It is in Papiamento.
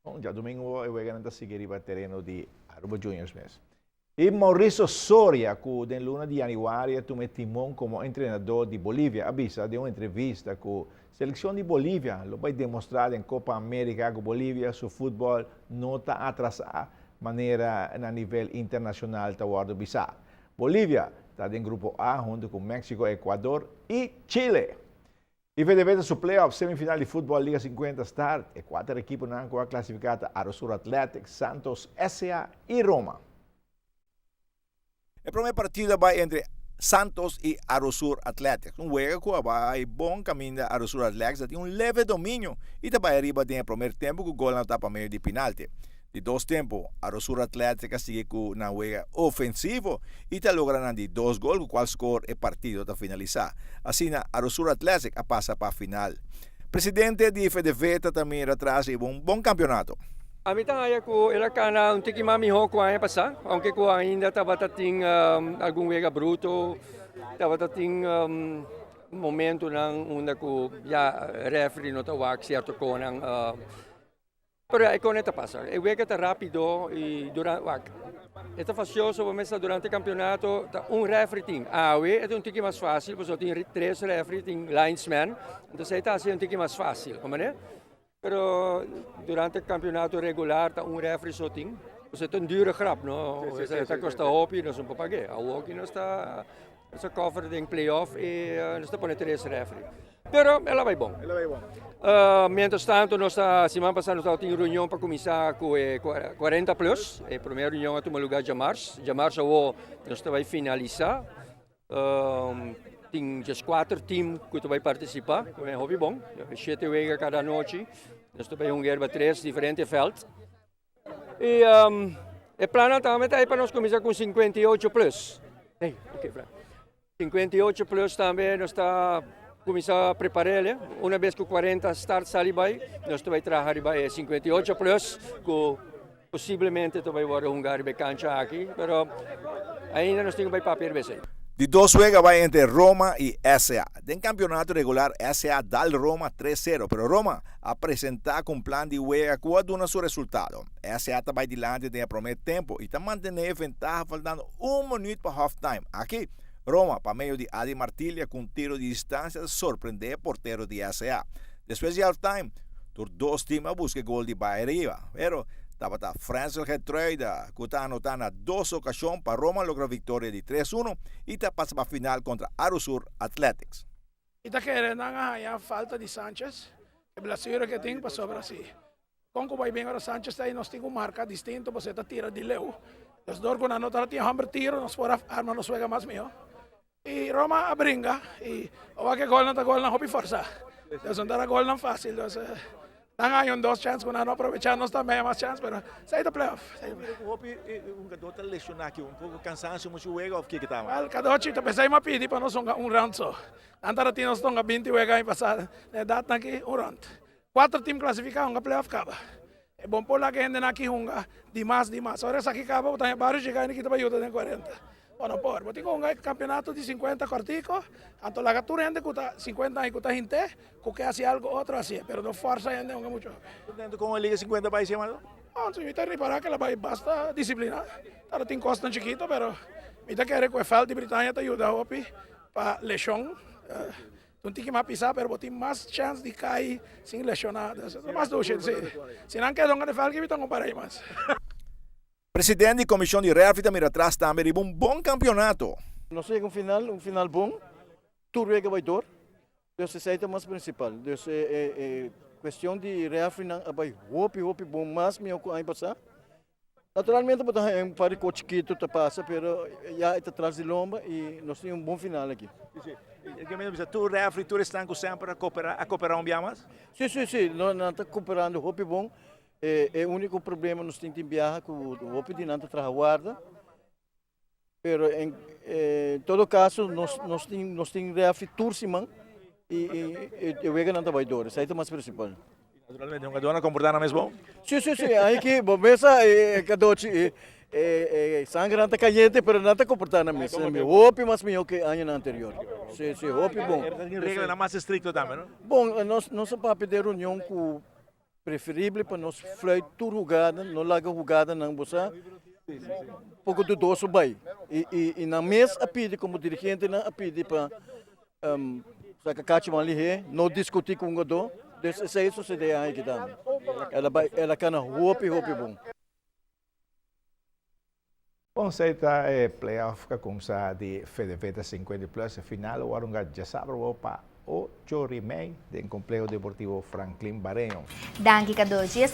Bon, djadumingu e weganan ta sigui riba tereno di Aruba Juniors mes. I Mauricio Soria, ku den luna di yanüari a tuma e timon komo entrenadó di Bolivia, a bisa den un entrevista ku selekshon di Bolivia lo bai demostrá den Copa America ku Bolivia su futbòl no ta atrasá manera na nivel internashonal ta wòrdu bisá. Bolivia ta den grupo A huntu ku Mexico, Ecuador i Chile. I VDB ta su playoff semifinal di futbòl Liga 50 start. E kuater ekiponan ku a klasifiká ta Arosur Athletic, Santos, SA i Roma. E promé partido a bai entre Santos i Arosur Athletic. Un wega ku a bai bon kaminda Arosur Athletic ta tin un leve dominio i ta bai ariba den e promer tempu ku gol anotá pa medio di pinalti. Di dos tempu, Arosur Athletic a sigui ku nan wega ofensivo i ta logra nan di dos gol ku kual skor e partido ta finalisá. Asina Arosur Athletic a pasa pa final. Presidente di FDV ta ta mira tras riba un bon kampeonato. Ami ta haya ku el a kana un tiki mas mihó ku aña pasá, ounke ku ainda tabata tin algun wega bruto, tabata tin momentunan unda ku ya refri no ta wak sierto konan. Pero e kone ta pasa. E wega ta rapido y durante wak. E ta facioso bo mester durante campeonato ta un referee tin. Awe e ta un tiki mas facil pasobra tin tres referee, tin linesman. Entonces e ta haci un tiki mas facil, comprende? Pero durante campeonato regular ta un referee so tin. Pasobra e ta un dure grap, no? E ta costa hopi, nos no por pag'e. Awoki nos ta Nos a cover den playoff y nos ta pone tres referee. Pero el a bay bon. El a bay bon. Mientras tanto nos ta siman pasa nos tabatin reunion pa cuminsa cu e 40 plus. E primer reunion a tuma lugar djamars. Djamars awo nos ta bay finalisa. Tin 14 team cu ta bay participa. Cu e hopi bon. Shete wega cada anochi. Nos ta bay hunga riba tres diferente veld. Y e plannan tambe ta ahí pa nos cuminsa cu 58 plus. Hey, okay, Fran. 58 plus tambe nos ta cuminsa preparele. Una vez cu 40 start sali bay, nos ta bay traha riba e 58 plus cu posiblemente ta bay wordo hunga riba e cancha aki, pero ainda nos tin cu bay papia riba esey. Di dos wega bai entre Roma y SA. Den campeonato regular SA dal Roma tres sero, pero Roma a presenta cu un plan di wega cu a duna su resultado. SA ta bai dilanti den e prome tempo y ta mantene e ventaha faltando un minuut pa half time. Aki, Roma pa medio di Adi Martilia cu un tiro di distancia ta sorprende e portero di SA. Despues di half time, tur dos team a busca e gol di bai ariba, pero tabata Frensel Geertruida cu ta anota na dos ocasion pa Roma logra victoria di tres uno y ta pasa pa final contra Arusur Athletics. Mi ta kere nan a haña falta di Sanchez, e blesure ke tin pasobra si kon ku bai bin ora Sanchez ta ei nos tin ku marka distinto pasobra e ta tira di leu. Entonces dor ku nan no tabata tin hòmber tiro nos por a arma nos wega mas mihó. I Roma a bringa i ora ke golnan ta golnan hopi forsa. Entonces no tabata golnan fásil. Nan haña un dos chèns ku nan no aprovechá, nos tambe haña mas chèns, pero esei ta playoff. Mira ku hopi hungadó ta lesioná aki, un poko kansansio muchu wega òf kiko ta? Wèl, Kadochi ta p'esei mi a pidi pa nos hunga un round so. Nan tabata tin nos ta hunga binti wega aña pasá, na edatnan aki un round. Kuater tim klasifiká hunga playoff kaba. E bon por laga hendenan aki hunga dimas dimas. Ora esaki kaba bo ta haña bario chika hende ki ta bai yuda den kuarenta. Bo no por. Bo tin ku hunga e kampeonato di sinkuenta kòrtiko, anto laga tur hende ku ta sinkuenta aña ku ta hint'é, ku ke hasi algu otro hasié, pero no fòrsa hende hunga muchu hopi. Kontentu kon e Liga 50 bai siña Marco? Oh, mi ta ripará ku el a bai basta disipliná. Tabata tin kosnan chikito, pero mi ta kere ku e vèlt di Britania ta yuda hopi pa leshon. Ta un tiki mas pisá, pero bo tin mas chèns di kai sin leshoná. Ta mas dushi, si. Si nan keda hunga den vèlt, mi ta kompará ei mas. President di Komishon di Rèfri ta mira tras tambe riba un bon kampionato. Nos a yega un final, un final bon, tur wega bai dor, dus esei ta mas principal. Dus e cuestion di rèfrinan a bai hopi hopi bon, mas mihó ku aña pasá. Naturalmente bo ta haña un par di kos chikitu ta pasa, pero ya e ta tras di lomba i nos tin un bon final aki. Tur rèfri, tur esnan ku semper a koperá, a koperá un bia mas? Si, si, si, nan ta koperando hopi bon. E úniko problema nos tin tin biaha ku hopi di nan ta traha warda, pero en todo kaso nos nos tin nos tin refi tur siman i e weganan ta bai dor, esei ta mas prinsipal. Naturalmente hungadónan a komportá nan mes bon? Si si si, aki bo mes sa e kadochi e sangernan ta kayente pero nan ta komportá nan mes hopi mas mihó ke añanan anterior, si si hopi bon. Tin reglanan mas estrikto tambe no? Bon nos nos a papia den reunion ku. Preferible pa nos fluit tur hugada, no laga hugadanan bo sa poko dudoso bai. I i i nan mes a pidi komo dirigentenan a pidi pa saka kachiman lihé, no diskutí ku hungadó. Dus esei a sosodé aña aki tambe. El a bai el a kana hopi hopi bon. Bon esei ta e playoff ka kumsa di Fedeveta 50 Plus. E final lo wòrdu hunga djasabra wou pa ocho ri mei den Compleho Deportivo Franklin Bareño. Danki Kadochi.